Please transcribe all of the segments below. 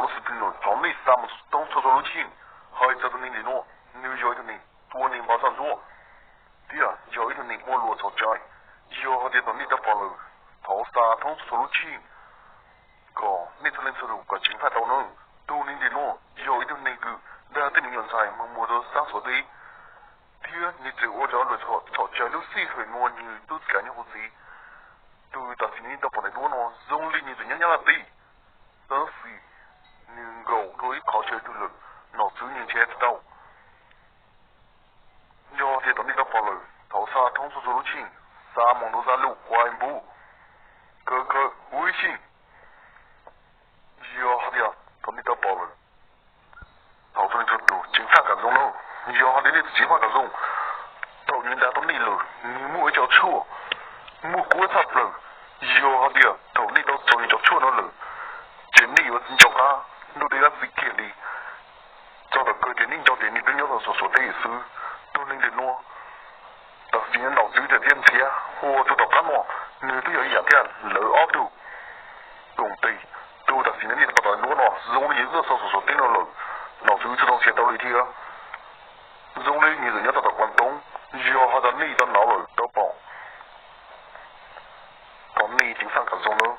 Xov xwm pheej los thov nej xa mus thoob txhua txhua lub cheej hais txog tus neeg ntawm no, nws yog ib tug neeg tua neeg npam txaj ntsuab thiab yog ib tug neeg muaj lus txhaum cai. Yog hais tias thaum nej tau pom lawm, thov xa thoob txhua txhua lub cheej kom nej txhua leej txhua tus kom ceev faj tau nawb. Tus neeg ntawm no yog ib tug neeg kws dag tej me nyuam ntxhais mus muag rau sab Suav teb thiab nws tseem ua cov lus txhaum cai lub sij hawm no nws tub txib nyob hauv tsev. Tus tam sim nej tau pom daim duab no zoo li nws tseem nyob Nyab Laj teb, tab sis nws nkaum rau ib qhov chaw twg lawm, nom tswv nws nrhiav tsis tau. Yog tias thaum nej tau pom lawm, thov xa thoob txhua txhua lub cheej, xa mus rau Zalo, Facebook, Q Q, Weixin. Yog hais tias thaum nej tau pom lawm, thov txhua leej txhua tus ceev faj kom zoo nawb. Yog hais tias nej tsis ceev faj kom zoo, thaum nws dag tau nej lawm, nws muaj ib co tshuaj muaj kuab tshaj plaws. Yog hais tias thaum nej tau txog nws cov tshuaj no lawm, ces nej yuav nco qab ntuj deb dab tsi kiag li. Txog thaum kawg ces nej nco tias nws twb nyob rau Suav teb xwb. Tus neeg ntawm no tam sim no nom tswv tseem nrhiav, ua txog tom qab no nws twb yog ib yam thiab lawv ob tug koom tes. Tus tam sim no nej tau pom daim duab no zoo li nws twb tuaj txog Suav teb no lawm, nom tswv tsis tau nrhiav tau li thiab. Zoo li nws tseem nyob rau tom Quav Toob. Yog hais tias nej tau hnov lawm tau pom, thov nej ceev faj kom zoo nawb.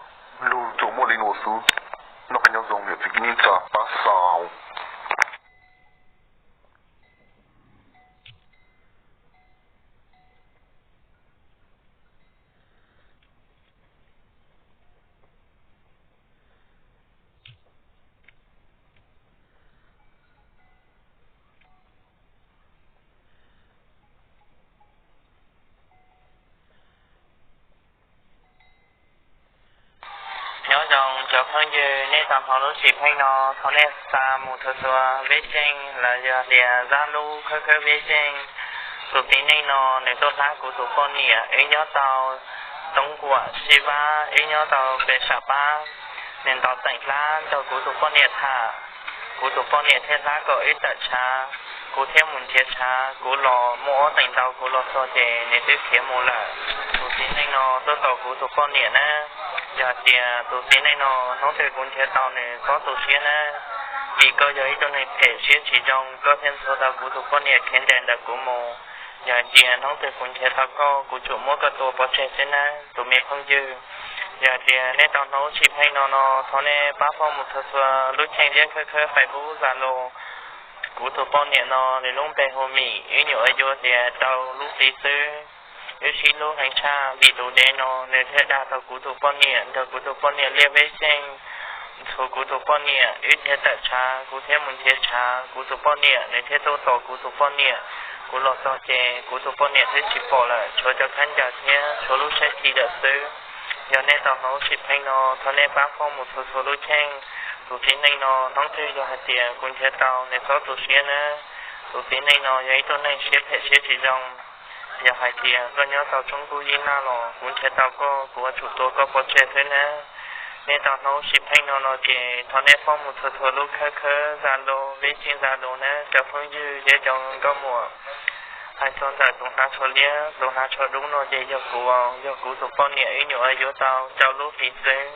Lus tsuas muaj li no xwb. Noj qab nyob zoo niam txiv kwv tij neej tsa pab xaus. Nyob zoo cov phooj ywg, nej tau hnov lub sim pheej no, thov nej xa mus txhua txhua veb zeej los yog tias zaj lub khawb khawb veb zeej. Tus txiv neej no nws tuaj hlab kuv tus poj niam, wb nyob tau Toob Kuam Sib Vab, wb nyob tau pem Sam Pab. Nws ntaus teem hlab nrog kuv tus poj niam tham, kuv tus poj niam thiaj hlab kom wb tawm tshav, kuv thiaj mus nrhiav tshav, kuv los muaj ob teem ntau kuv los txog ces nws twb khiav mus lawm. Tus txiv neej no tuaj tos kuv tus poj niam na. Yog hais tias tus txiv neej no hnub twg kuv nrhiav tau nws txhob tu siab na, vim koj yog ib tug neeg phem siab tsis zoo, koj thiaj ntxhua tau kuv tus poj niam khiav nres ntawm kuv mus. Yog hais tias hnub twg kuv nrhiav tau koj, kuv tsum muab koj tua pov tseg xwb nawb tus me phooj ywg. Yog hais tias nej tau hnov lub sim pheej no no, thov nej pab foob mus txhua txhua lub cheej thiab khawb khawb Facebook, Zalo. Kuv tus poj niam no nws lub npe hu Mim, wb nyuam qhuav yuav tias rau lub hli xwb. Wb sib hlub heev tshaj, vim tus dev no nws thiaj dag tau kuv tus poj niam, nrog kuv tus poj niam liaj veb xyeej, ntxhua kuv tus poj niam, wb thiaj tawm tshav, kuv thiaj mus nrhiav tshav, kuv tus poj niam nws thiaj tuaj tos kuv tus poj niam. Kuv los txog ces kuv tus poj niam twb tsis pom lawm, tshuav cov khaub ncaws thiab tshuav lub saib thi lawm xwb. Yog nej tau hnov lub sim pheej no, thov nej pab foob mus txhua txhua lub cheej. Tus txiv neej no hnub twg yog hais tias kuv nrhiav tau nws txhob tu siab nawb. Tus txiv neej no yog ib tug neeg siab phem siab tsis zoo. Yog hais tias koj nyob tau tsob ntub yib naj los kuv nrhiav tau koj, kuv yuav tsum tua koj pov tseg xwb nawb. Nej tau hnov lub sim pheej no no ces thov nej foob mus txhua txhua lub khawb khawb, Zalo, veb zeej, Zalo nawb cov phooj ywg thiab cov nkauj muam. Hais txog ntawm tus hnav tsho liab, tus hnav tsho dub no ces yog kuv, yog kuv tus poj niam, wb nyuam qhuav yuav tau rau lub hlis xwb.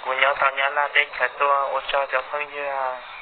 Kuv nyob tau Nyab Laj teb chaws tuaj, ua tsaug cov phooj ywg.